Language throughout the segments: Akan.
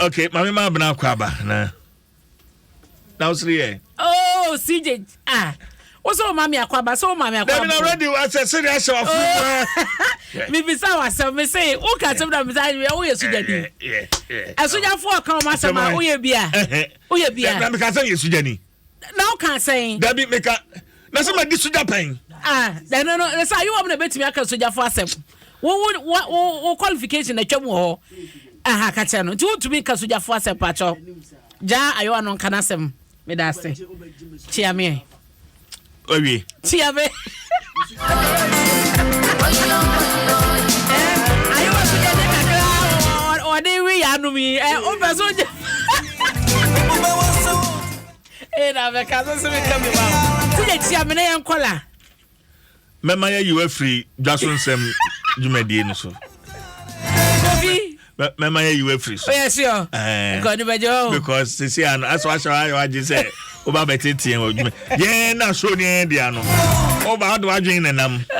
Okay, maame maa abena akɔ aba na na wosere yɛ. Oh, CJ, ah. Wo sɛ wo maame akɔ aba, sɛ wo maame akɔ aba. Dabi na ready asɛ sɛde ahyɛ wafunu mu. Oh. Mebisa w'asɛm, me se wo ka asɛm na mebisa ayɛ woyɛ sogyani. Asogyafoɔ ɔka wɔn asɛm a woyɛ bi a. Woyɛ bi a. Na meka sɛ yɛ sogyani. Na woka sɛn? Dabi meka na sɛ madi sogya pɛn. Ah, ɛno no sɛ ayewa mu na ebetumi aka sogyafo asɛm. Wo wo wo wo qualification na twam wɔ hɔ. Aha ka kyerɛ no. Nti wontumi nka sogyafo asɛm pakyɛw. Gyaa ayewa no nka n'asɛm. Meda ase. Kyia me. Awie. Kyia me. Ayewa so deɛ ne kakra ɔde we yɛ anom yi. Ɛ wopɛ so gye. Ee na mɛka so sɛ meka bi ma wo. Ti yɛ kyia me na yɛn kɔla. Mɛma yɛayi wo afiri dwa so nsɛm dwumadie no so. Kofi. Mɛma yɛayi wo afiri so. Oyɛ sure. Eh, Nka ɔde bɛgye hɔ. Because sisi ano asɔ ahyɛ ayɛ wagye sɛ woba bɛtete yɛn wɔ dwuma. Yɛn na so ne yɛn dea no. Woba wode w'adwene na nam. Oh,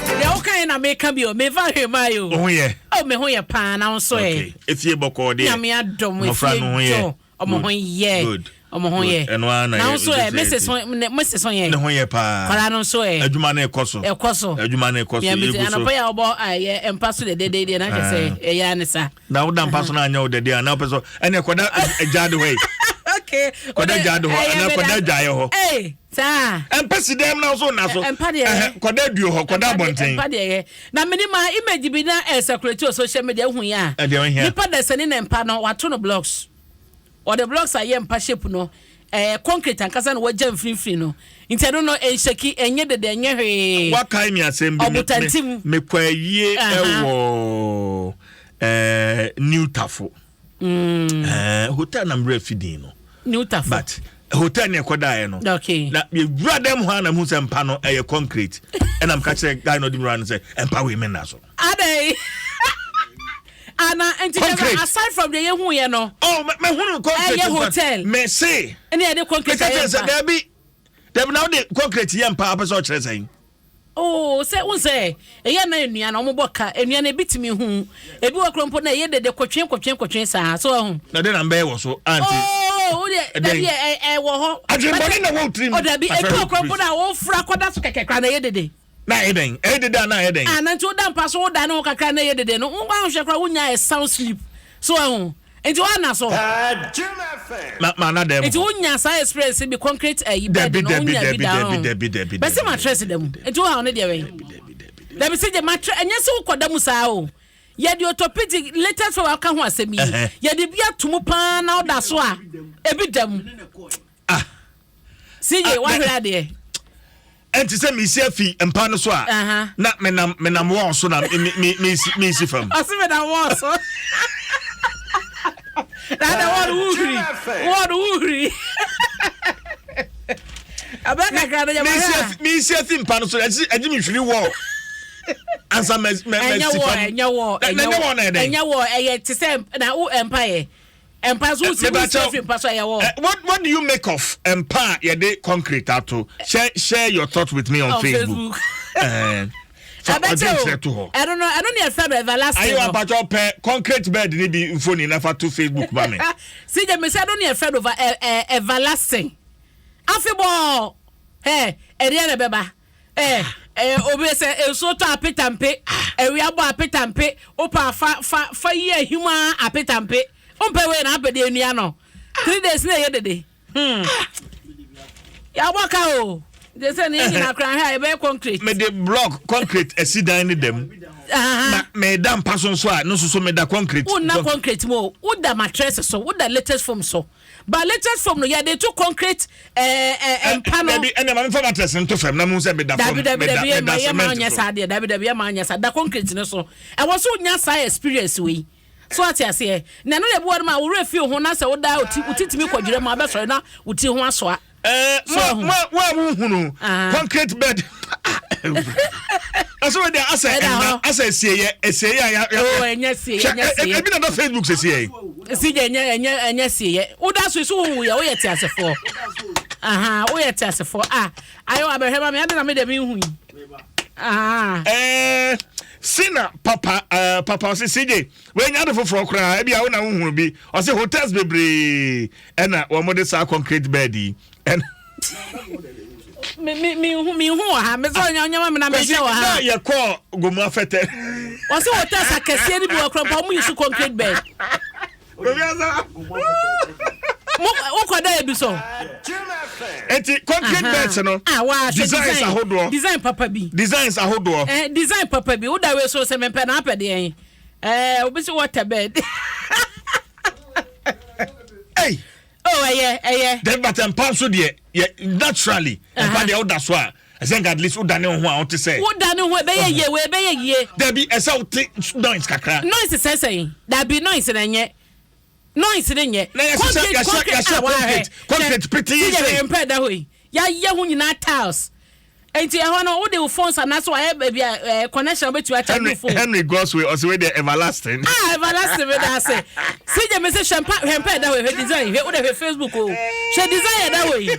deɛ woka yɛ na meka bi o. Mefa hwee maa yi o. Wo ho yɛ. Oh, me ho yɛ paa na wo nso ɛ. Okay. Efie bɔkɔɔ deɛ. Nyame adom efie dwo. Ɔmo ho yɛ. Ɔmo ho yɛ. Ɛno ara na yɛ. Na nso ɛ Mrs ho Mrs ho yɛ. Ne ho yɛ paa. Kwara no nso ɛ. Adwuma no ɛkɔ so. Ɛkɔ so. Adwuma no ɛkɔ so. Egu so. Anɔpa yɛ ɔbɔ ɛyɛ mpa so dɛdɛdɛ deɛ na kyɛ sɛ ɛyɛ ani sa. Na woda mpa so na anyɛ wo dɛdɛ a na wopɛ so ɛne kɔda gyaade hɔ yi. Okay. Kɔda gyaade hɔ anaa kɔda adwaeɛ hɔ. Ee saa. Mpa si dɛm na so na so. Mpa deɛ yɛ. Kɔda aduo hɔ kɔda abɔnten. Mpa deɛ yɛ. Na mene ma image bi na ɛsɛkulati wɔ social media ehu yɛ a. Ɛdeɛ ohia. Nipa dasani na mpa no wato no blocks. Wɔde blocks ayɛ mpa shape no, ɛyɛ concrete ankasa na wɔagya mfinimfini no. Nti ɛno no, ɛnhyɛki, ɛnyɛ dede, ɛnyɛ hwee. Wakae me asɛm bi. Ɔbotantim. Mekɔ ayie ɛwɔ ɛɛ New Tafo. Mm. Ɛɛ hotel na mmerɛ fi din no. New Tafo. But hotel ne ɛkɔ daeɛ no. Okay. Na yɛwura dɛm hɔ a na mehu sɛ mpa no ɛyɛ concrete. Ɛna meka kyerɛ guy no ɔde me wura no sɛ mpa wei menna so. Adɛn? Ana nti kyɛ sɛ aside from deɛ yɛhu yɛ no. Oh, mehunu concrete. Ɛyɛ hotel. Mese. Ɛne yɛde concrete ayɛ mpa. Dabi, dabi na wode concrete yɛ mpa apɛ sɛ ɔkyerɛ sɛn. Oh, sɛ n sɛ ɛyɛ na nnua na wɔbɔ ka nnua no ebi tumi hu ebi wɔ koro mpo na ɛyɛ dede kotwe kotwe kotwe saa so ɛho. Na de na mbɛyɛ wɔ so anti. Oh, wo deɛ dabi ɛ ɛwɔ hɔ. Adwembɔne na wɔ tirim. Oh dabi ebi wɔ koro mpo na wofura kɔda so kɛkɛ kora na ɛyɛ dede. Na ayɛ dɛn? Ɛyɛ dede a na ayɛ dɛn? Ah, na nti woda mpa so woda ne ho kakra na ɛyɛ dede no, woanhwɛ koraa wonya a sound sleep. So wahu? Nti woanna so. Ma ma na dɛm. Nti wonya saa experience bi concrete ayi bed no wonya bi da ho. Dabi dabi dabi. Bɛsi mattress da mu. Nti wohaw ne deɛ wɛn? Dabi sɛ gye mattress ɛnyɛ sɛ wokɔ da mu saa o. Yɛde orthopedic latest fɛ waka ho asɛm yi. Yɛde bi ato mu paa na woda so a ebi da mu. Ah. CJ ah, wahwere adeɛ. Ɛnti sɛ mesi afi mpa no so a na menam menam wɔn so na mesi fam. Ɔsi menam wɔn so. Na na wɔn wuhuri wɔn wuhuri. Abɛ kakra no yɛ ma hɛ. Mesi afi mpa no so ɛgye mi hwiri wɔn. Ansa mɛ mɛ mɛ si fam. Ɛnyɛ wɔ ɛnyɛ wɔ ɛnyɛ wɔ ɛyɛ te sɛ na wo mpa yɛ. Mpa so wosi wosi afiri mpa so ɛyɛ wɔ. What do you make of mpa a yɛde concrete ato? Share share your thoughts with me on, on Facebook. Facebook. Fa ɔdwenkyerɛ to hɔ. Ɛno no ɛno ne yɛfrɛ no everlasting. Ayewa mpakyɛw pɛ concrete bed ne bi mfoni na fa to Facebook ma me. Si gye me sɛ ɛno ne yɛfrɛ no everlasting. Afebɔɔ ɛ ɛdeɛ na ɛbɛba. Eh, eh, obi sɛ nsuo tɔ apetampe, awia bɔ apetampe, wopɛ a fa fa fa yi ahim a apetampe. Wompɛ wei na apɛ deɛ nnua no. 3 days na ɛyɛ dede. Yɛabɔ ka o. Gye sɛ ne yɛ nyinaa koraa hwɛ a yɛbɛyɛ concrete. Mede block concrete asi dan ne dɛm. Na meda mpa so nso a no nso so meda concrete. Wonna concrete mu o. Woda mattress so, woda latest foam so. But latest foam no yɛde to concrete ɛɛ ɛɛ mpa no. Dabi ɛnna maame fa mattress no to fam na mo sɛ meda fam meda meda cement so. Dabi dabi yɛ ma nyɛ saa deɛ, dabi dabi yɛ ma nyɛ saa da concrete no so. Ɛwɔ so nya saa experience wei so ate aseɛ na ɛno na ebi wɔ no ma wo werɛ fi ho na sɛ woda oti wo titimi kɔdwerɛ mu abɛsɔre na wo ti ho asoa. Ɛɛ mo mo a mo hunu concrete bed. Ɛsɛ wɔ de asɛ ɛnna asɛ esieyɛ esieyɛ a ya ya. Oo ɛnyɛ sieyɛ ɛnyɛ sieyɛ. Ebi na da Facebook sɛ sieyɛ. Si gye ɛnyɛ ɛnyɛ ɛnyɛ sieyɛ. Woda so so wowu yɛ woyɛ te asefoɔ. Aha woyɛ te asefoɔ ah ayɛ wɔ abɛhwɛ ma mi adi na mi de mi hu yi. Ɛɛ. Sina papa uh, papa ɔse CJ wei nya ade foforɔ koraa ebi a wo na wohunu bi ɔse hotels bebree ɛna wɔn de saa concrete bed yi ɛna. Me me me hu me hu wɔ ha me sɛ ɔnya ɔnya ma me na me hwɛ wɔ ha. Na yɛ kɔɔ gomu afɛtɛ. Ɔse hotels akɛseɛ no bi wɔ korɔ mpa wɔn yi so concrete bed. Wokɔ da ebi so. Eti concrete beds no. Ah, wa designs ahodoɔ. Design papa bi. Designs ahodoɔ. Eh, design papa bi. Woda wei so sɛ mepɛ na apɛ deɛ. Eh, obi si water bed. Hey. Oh, ɛyɛ ɛyɛ. Then but mpa nso deɛ yɛ naturally mpa deɛ woda so a ɛsɛ nka at least wodane wo ho a wote sɛ. Wodane ho ɛbɛyɛ yie wei ɛbɛyɛ yie. Dabi ɛsɛ wote noise kakra. Noise sɛ sɛn dabi noise na nyɛ noise ne nyɛ. Na yɛhyehyɛ yɛhyɛ yɛhyɛ concrete concrete petee sɛ. Sɛ mpa ɛda hɔ yi yɛayɛ ho nyinaa tiles nti ɛhɔ no wode wo phones anaasɛ wayɛ baabi a eh, connection wobɛtumi akyɛ Henry phone. Henry Gosway ɔsɛ wei deɛ everlasting. Ah everlasting mi da ase. CJ mi se hwɛ mpa hwɛ mpa ɛda hɔ yi hwɛ design hwɛ wode hwɛ Facebook o hwɛ design ɛda hɔ yi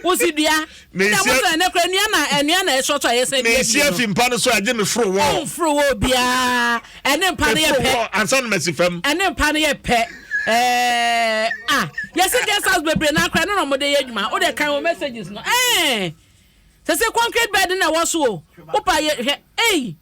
wosi dua. Mensi. Na mo sɛ ɛnɛ kora nnua na nnua na ɛsɔtɔ a yɛsɛn dua Mensi afi mpa no so agye me foro wɔ. Ɔnforo wɔ biara. Ɛne mpa no yɛ pɛ. Meforo wɔ ansa na masi fam. Ɛne mpa no yɛ pɛ. Ɛɛ ah yɛsi guest house bebree na akora no na wɔde yɛ adwuma. O de kan wɔ messages no. Ɛɛ sɛ sɛ concrete bed na ɛwɔ so o. Wopa yɛ hwɛ ei.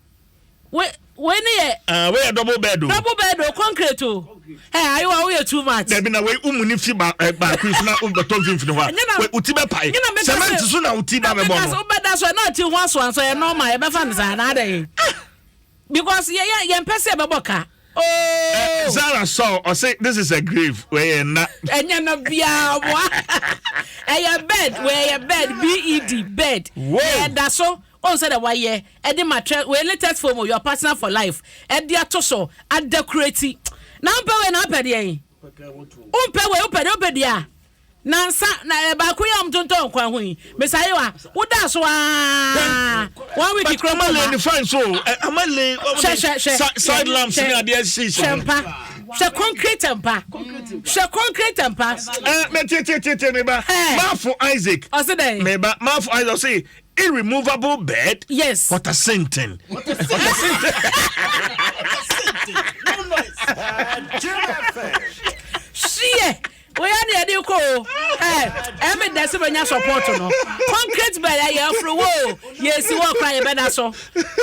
We wei ne yɛ. Ah wei yɛ double bed o. Double bed o concrete o. Ɛ ayiwa wo yɛ too much. Dabi na wei umu ne fi ba ɛ baako yi so na wobɛtɔ mfimfini hɔ a wei wo ti bɛ pae. Cement so na wo ti ba bɛbɔ no. Na wobɛda so na ɔti ho aso anso yɛ normal yɛbɛfa no saa na adɛn. Because yɛ yɛ yɛn pɛ sɛ yɛbɛbɔ ka. Oh. Eh, Zara Saul ɔse this is a grave wei yɛ nna. Ɛnyɛ na biara ɔboa. Ɛyɛ bed wei yɛ bed bed bed. Ɛda so. Wohu sɛdeɛ wayɛ de matrɛ wei latest foam o your partner for life ɛde ato so adakureti na wompɛ wei na wopɛ deɛn wompɛ wei wopɛ deɛ wopɛ dua nansa na eh, baako yi a wɔtontɔn kwan ho yi mesayewa woda so aa one week kura mu ma ne fine so eh, ama le hwɛ hwɛ hwɛ side lamps ne adeɛ si so hwɛ mpa hwɛ concrete mpa hwɛ concrete mpa. ɛ mɛ tietietie mi ba maafo Isaac ɔsi dɛ mɛ ba maafo Isaac ɔsi Irremovable bed. Yes. What a sintin. What a sintin. Hyeɛ woyɛ ne yɛde kɔ o ɛ ɛmi dɛ sɛ bɛnya support no concrete bed yɛ afuro wo yɛsi wɔ kora yɛbɛda so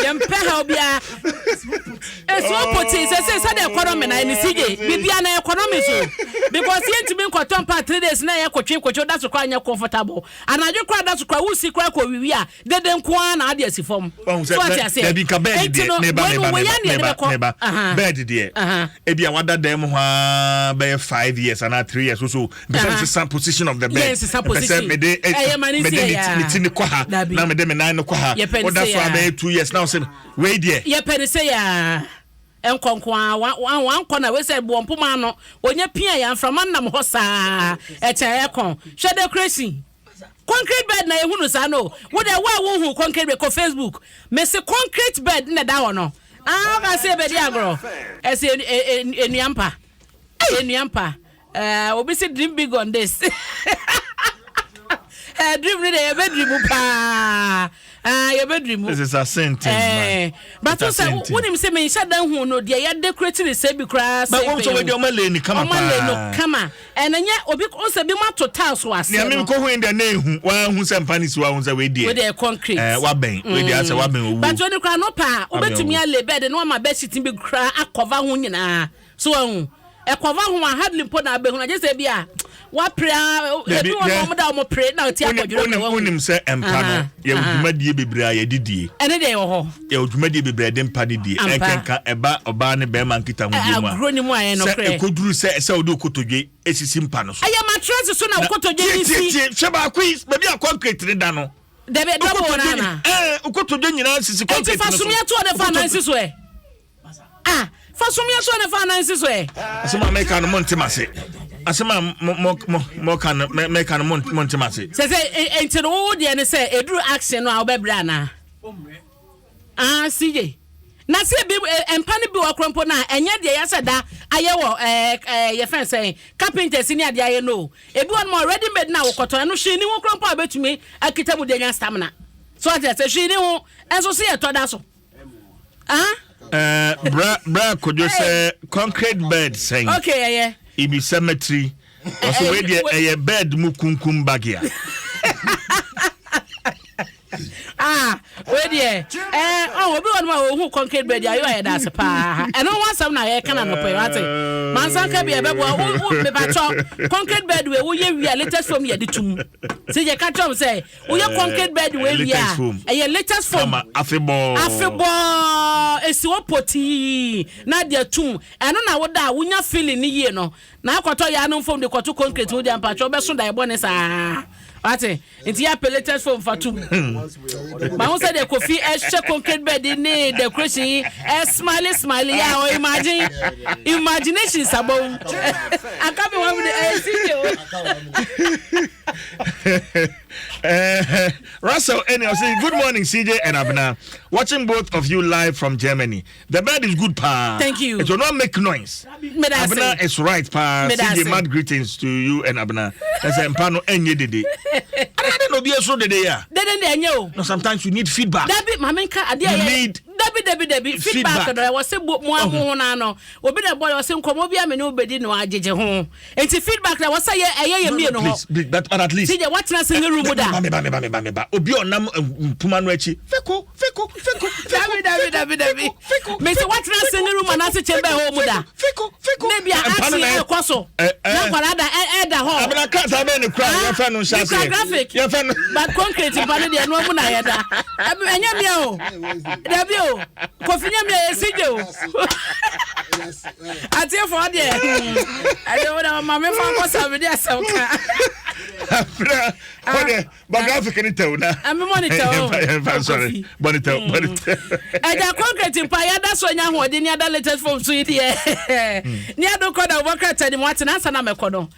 yɛmpɛ ha obiara esi wo pote sɛ sɛ sɛdeɛ economy na ɛne sigye bibia na economy so because yɛntumi nkɔtɔ mpa 3 days na yɛ kotwe kotwe da so kora nyɛ comfortable Anadwo koraa da so koraa wosi koraa kɔ wiwi a dede nko ara na ade asi fam. Wahu So sɛ ate aseɛ? dabi nka bed Enti deɛ no, meba wei no meba wei meba ara na yɛde meba bɛkɔ. meba Aha. bed deɛ Aha. ebi a wada dan mu hɔ ara bɛyɛ 5 years anaa 3 years so so mpɛ sɛ Aha. mesesa position of the bed Yɛnsesa mpɛ sɛ position. mede eh, Ɛyɛ ma ne mede nsi me yɛ ti me ti ne kɔ ha Dabi. na mede me nan no kɔ ha Yɛpɛ ne woda sɛ so a yɛ. bɛyɛ 2 years na wo sɛ wei deɛ Yɛpɛ ne sɛ yɛ nkɔ nko ara wa wa wankɔ na wei sɛ boɔ mpoma ano wɔnyɛ pia yɛ mframa nam hɔ saa ɛkyɛ ɛkɔn hwɛ decoration concrete bed na ehunu saa no wo dɛ wo a wohu concrete bed kɔ Facebook mese concrete bed na ɛda hɔ no ah ɔka sɛ ebedi agorɔ ɛsɛ enua mpa enua mpa Eh, obi si dream big on this. Eh, dream ni de yɛbɛ dream paa. Ah, yɛbɛ dream. This is a sentence, man. Eh, but wo sɛ wonim sɛ menhyɛ da hu no deɛ yɛ decorate ne sɛ bi koraa sɛ. But wɔn sɛ wɔde ɔma lane kama paa. Ɔma lane no kama. Ɛna nyɛ obi wo sɛ bi ma to tiles wɔ aseɛ no. Nea mi nkɔ hu yi deɛ na ehu wɔn ahu sɛ mpa ne si wɔn ahu sɛ wei deɛ. Wei deɛ concrete. Ɛɛ wabɛn wei deɛ asɛ wabɛn owuo. But wɔn koraa no paa wobɛtumi ale bed no ama bed sheet bi koraa akɔva ho nyinaa. So wahu? Ɛkɔva ho a, hardly mpo na abɛhunu, agye sɛ bi a wapere a, ebi wɔ hɔ wɔn da wɔn pere na ɔti akɔdwere na wahu. Wonim sɛ mpa no, yɛwɔ dwumadie bebree a yɛde die. Ɛne deɛ ɛwɔ hɔ. Yɛwɔ dwumadie bebree a yɛde mpa no die. Ɛnkenka ɛba ɔbaa ne bɛrima nkitahodie mu a. Agorɔ ni mu a ɛyɛ nokorɛ. Sɛ ɛkɔduru sɛ sɛ wode okotodwe esisi mpa no so. Ɛyɛ matress so na okotodwe ne si. Tie tie hwɛ baako yi, baabi a concrete ne da no. Dabi double na ana. Ɛɛ okotodwe nyinaa sisi concrete no so. Eti fa sumiɛ to ɔde fa nan si so ɛ. Ah, fa sumiɛ so na fa anan si so ɛ. Asɛm a meka no monte m'ase. Asɛm a mo mo mo moka no meka no monte m'ase. Sɛ sɛ nti no wo deɛ ne sɛ eduru action no a wobɛbrɛ anaa? Ah, CJ. Na sɛ ebi mpa no bi wɔ koro mpo na ɛnyɛ deɛ yɛasɛ da ayɛ wɔ ɛɛ ɛɛ yɛfɛn sɛn carpenters ne adeɛ ayɛ no o. Ebi wɔ no ma ready made na wokɔtɔ ɛno hwee ni ho koro mpo a wobɛtumi akita mu de anya stamina. So ate ase hwee ni ho nso so yɛtɔ da so. Ah. Bra bra Kojo sɛ concrete bed sɛn. Okay, ɛyɛ. Ibi cemetery. Ɔsɛ wei deɛ ɛyɛ bed mu kunkum bagia. Ah, wei deɛ ɛɛ ɔn obi wɔ no ma ohu concrete bed ayo ayɛ daase paa. Ɛno ho asɛm na yɛka na nɔpɛ wate. Mansanka bi ɛbɛboa wo wo mepakyɛ concrete bed wei woyɛ wie a latest foam yɛde tum. Sɛ yɛ ka kyerɛ sɛ woyɛ concrete bed wei wie a ɛyɛ latest foam. Afebɔɔ. Afebɔɔ esi hɔ potii na deɛ tum. Ɛno na woda a wonya feeling ne yie no. Na akɔtɔ yaa no foam de kɔto concrete mu deɛ mpakyɛ wobɛso da ɛbɔ ne saa. Wate? Nti yɛ apɛ latest foam fa tum. Mahu sɛ deɛ Kofi ɛhyɛ concrete bed ne decoration yi ɛ smile smile yɛ a ɔ imagine imagination sabɔm. Aka mi wɔn de ɛyɛ si o. Russell Eni, I say good morning, CJ and Abna. Watching both of you live from Germany. The bed is good, pa. Thank you. It will not make noise. Abna is right, pa. CJ, mad greetings to you and Abna. I say, Mpano enye dede. I don't know be so dede ya. Dede de enye o. No, sometimes you need feedback. Dabi, mame nka ade You need Dabi, dabi, dabi. Feedback no ɛwɔ sɛ mo aho na no. Obi na boy ɔsɛ nkɔmɔ bi amene obedi no agyegye ho. Enti feedback na wɔsɛ yɛ ɛyɛ yɛ mmienu hɔ. Please, but at least. CJ watena single room da. Ba me ba me ba me ba me ba. Obi ɔnam mpoma no akyi. Feko, feko, feko, feko. Dabi, dabi, dabi, dabi. Feko. Mesi watena single room anaasɛ chamber hɔ mu da. Feko, feko. Ne bia action ɛkɔ so. Na nkwadaa da ɛda hɔ. Abena krataa bɛn ne kura yɛfɛ no nhyɛ aseɛ. Graphic. Yɛfɛ no. But concrete mpa no deɛ ɛnoa mu na yɛda. Ɛnyɛ mia o. Dabi o. Kofi nyɛ mia yɛ CJ o. Atiefoɔ deɛ ɛdeɛ wo na ma mefa nkɔ sa mede asɛm ka. Abena wɔdeɛ bɔ graphic ne tɛw na. Ɛmemɔ ne tɛw. Yɛmfa nsɔre bɔ ne tɛw bɔ ne tɛw. Ɛgya concrete mpa yɛada so anya ahoɔden ne ada latest foam so yi deɛ. Ne ado kɔ na wobɔ krataa ne mu ate na ansa na mɛkɔ no.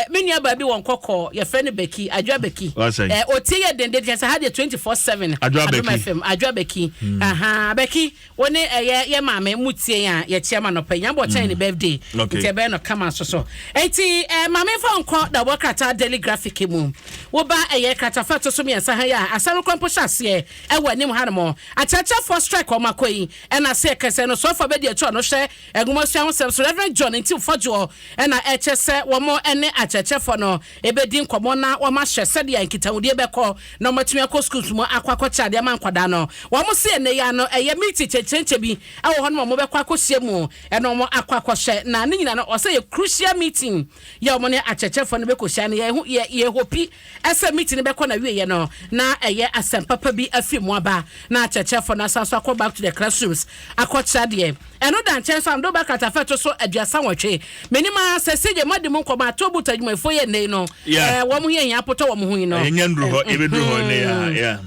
Me nua baa bi wɔ nkɔkɔɔ yɛfrɛ no Becky, Adwoa Becky. Ɔtie yɛ denden kyɛ sɛ ha deɛ 24/7 Adwoa Adom Becky. FM, Adwoa Becky. Aha, Becky, wo ne ɛyɛ yɛ maame mu tie yɛn a yɛkyia ma nɔpɛ. Nyambɔ kyɛn ne birthday. Nti ɛbɛyɛ no kama nso so. Nti maame mfa nkɔ dawubɔ krataa Daily Graphic mu. Woba ɛyɛ kratafa ɛto so mmiɛnsa ha yi a asɛm no kora mpo hyɛ aseɛ ɛwɔ anim hanom. Akyerɛkyerɛfoɔ strike wɔn akɔ yi ɛna sɛ kɛsɛ no soafoɔ bɛdi akyi ɔno hwɛ nwomasua ho sɛm so Rev. John Ntim Fɔdwoɔ na ɛkyɛ sɛ wɔn ne akyerɛkyerɛfoɔ no bɛdi nkɔmmɔ na wɔahwɛ sɛdeɛ nkitahodie bɛkɔ na wɔatumi akɔ schools mu akɔ akɔkyɛ adeɛ ama nkwadaa no. Wɔn se ɛnnɛ yi ara no ɛyɛ meeting kyɛnkyerɛnkyɛ bi wɔ hɔ nom a wɔbɛkɔ akɔhyia mu na wɔn akɔ akɔhwɛ na ne nyinaa no ɔsɛ yɛ crucial meeting yɛ wɔn ne akyerɛkyerɛfoɔ no bɛkɔhyia no yɛ yɛ yɛ hopi sɛ meeting no bɛkɔ n'awieɛ no na ɛyɛ asɛm papa bi afiri mu aba na akyerɛkyerɛfoɔ no asan so akɔ back to the classrooms akɔkyerɛ adeɛ. Ɛno da nkyɛn nso Amdo ba kratafa ɛto so 38. Menim ara sɛ sɛdeɛ moadi mo nkɔmmɔ a toll booth adwumayɛfoɔ yɛ nnɛ yi no, Yeah. eh, wɔn ho yɛ hia apotɔ wɔn ho yi no. Yɛnya nduru hɔ, yɛbɛduru hɔ nnɛ yi a, yeah.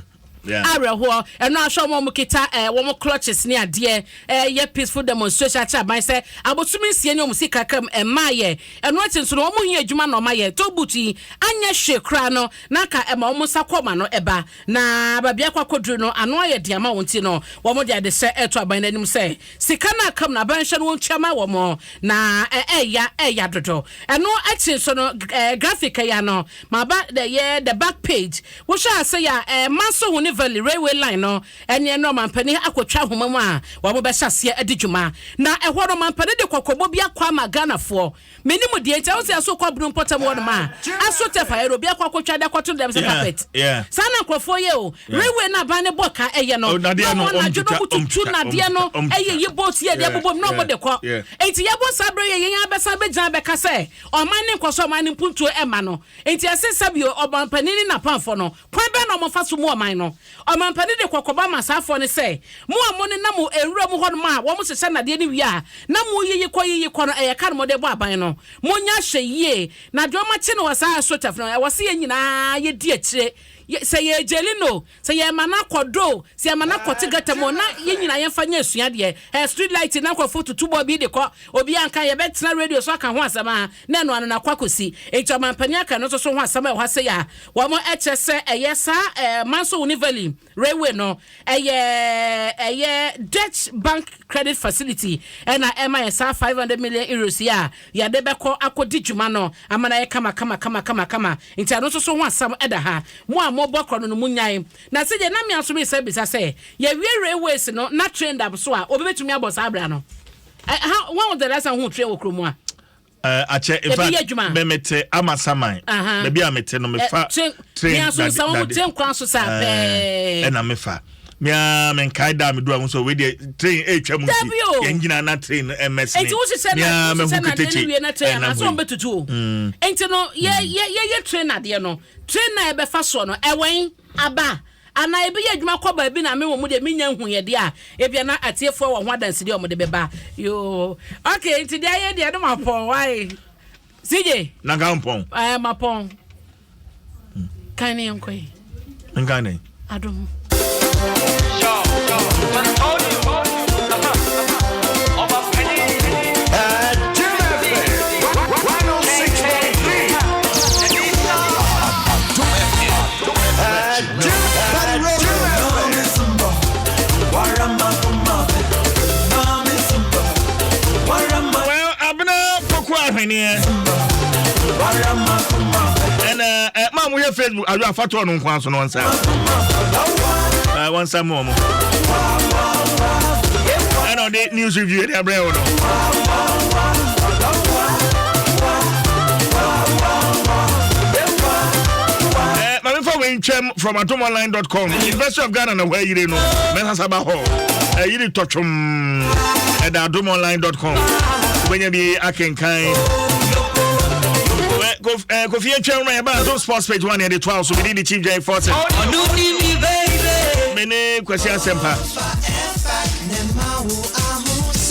Yeah. Awerɛhoɔ, ɛno ahwɛ wɔn a wɔkita eh, wɔn clutches ne adeɛ eh, yɛ peaceful demonstration akyerɛ aban sɛ abosome nsia ne wɔn sika kam mmaayɛ. Ɛno akyi nso no wɔn hia adwuma na wɔayɛ. Toll booth yi anyɛ hwee koraa no na anka ɛma wɔn nsa kɔ wɔn ano ɛba. Na baabi akɔ akɔduru no ano ayɛ den ama wɔn nti no wɔn de adesrɛ ɛreto aban no anim sɛ sika no a aka mu no aban nhwɛ no wɔntua ma wɔn na ɛɛya ɛɛya dodo. Ɛno akyi nso no graphic yi ano maba ɛyɛ the back page wohwɛ ase yi a ɛɛ Manso Huni Valley railway line no ɛne ɛne ɔmampanin akɔtwa ahoma mu a wɔn bɛhyɛ aseɛ adi dwuma na ɛhɔ no ɔmampanin de kɔkɔbɔ bi akɔ ama Ghanafoɔ. Menim deɛ nti a wosɛ ɛso kɔ abunu mpɔtam hɔ nom a aso tɛ fa yɛrɛ obi akɔ akɔtwa de akɔto dɛm sɛ carpet. Saa na nkurɔfoɔ yɛ o. Railway no aban no bɔ ka ɛyɛ no. Na wɔn anadwo no wɔtutu nnadeɛ no ɛyiyi bolt yɛ de abobom na wɔn de kɔ. Enti yɛbɔ saa berɛ yɛ yɛn abɛsan abɛgyina abɛka sɛ ɔman no nkɔso ɔman no mpuntuo ɛmma no. Enti ɛse sɛbio ɔmanpanin ne n'apamfoɔ no kwan bɛn na wɔfa so mu ɔman no? Ɔmampanin de kɔkɔbɔ ama saa afoɔ no sɛ, Mo a monenam nwura mu hɔnom a wɔhyehyɛ nnadeɛ no wie a na moyiyi kɔ yiyi kɔ no, ɛyɛ ka na mode bɔ aban no. Monyɛ ahwɛyie, na deɛ wɔakye no wɔ saa asotɛf no, ɛwɔ sɛ yɛn nyinaa yɛdi akyire. Sɛ yɛregyeli no o, sɛ yɛrema no akɔ do o, sɛ yɛrema no akɔte gata mu o, na yɛn nyinaa yɛmfa nyɛ asuadeɛ. Ɛɛ, street light na nkurɔfoɔ tutu bɔ bi de kɔ, obiara nka, yɛbɛtena radio so aka ho asɛm a, na ɛno ano no akɔ akɔsi. Enti ɔmampanin aka ɛno nso so ho asɛm a ɛwɔ ha sei a wɔkyerɛ sɛ ɛyɛ saa ɛɛ Manso Wuni Valley Railway no, ɛyɛ ɛyɛ Dutch Bank Credit Facility ɛna ɛma yɛn saa 500 million euros yi a yɛde bɛkɔ akɔdi dwuma no ama no ayɛ kama kama kama kama kama. Nti ɛno nso so ho asɛm ɛda ha. Mo a mobɔ korɔ no no monyae. Na sɛdeɛ na me ara nso resa bisa sɛ, yɛwie railways no na train da so a, obi bɛtumi abɔ saa bra no? Eh, how, when was the last time wohuu train wɔ kurom a? Eh, akyɛ, in Ebi fact, yɛ adwuma. me mete Amasaman. Aha. Baabi a mete no, Eh, mefa train, train me nso dade nsa wɔn dade. train kwan so saa Eh, pɛɛ. ɛna mefa. Me ara menkae da a medu a ho sɛ wei deɛ train ɛretwa mu nti Dabi o. yɛn gyina na train no ɛmmɛsene. Enti wohyehyɛ Me na ara wohyehyɛ mahu na adeɛ no ketekye wie na train ɛnam anaasɛ hɔ yi. wɔn bɛtutu o. Enti no yɛ yɛ yɛyɛ train adeɛ no, train na yɛbɛfa soɔ no ɛwɛn aba anaa ebi yɛ adwuma kɔ baabi na me wɔ mu deɛ menya nhu yɛ deɛ a ebia na atiefoɔ wɔ ho adansedie a wɔde bɛba. Yoo okay nti deɛ ayɛ deɛ no mapɔn wae. CJ. Na nka mpɔn. Ɛɛ mapɔn. Kan ne yɛnkɔ yi. Nkan ne. Adom. Well, Abena Poku Ahweneɛ. Ɛna ɛ maa mo yɛ Facebook ayo afatoɔ no nko so no nsa. Ɛ wɔn nsa mu wɔn. Ɛna ɔde news review ɛde abrɛ wɔn no. Ɛ maame fa wei ntwam from atomonline.com University of Ghana na hɔ ayire no mɛsasa ba hɔ ayiri tɔtwom ɛda adomonline.com wobɛnya bi akenkan. Kofi atwa nwoma yɛba Adom Sports page 1 yɛde toa so. Mede de Chief Jai Forson, mene Kwasi Asɛmpa.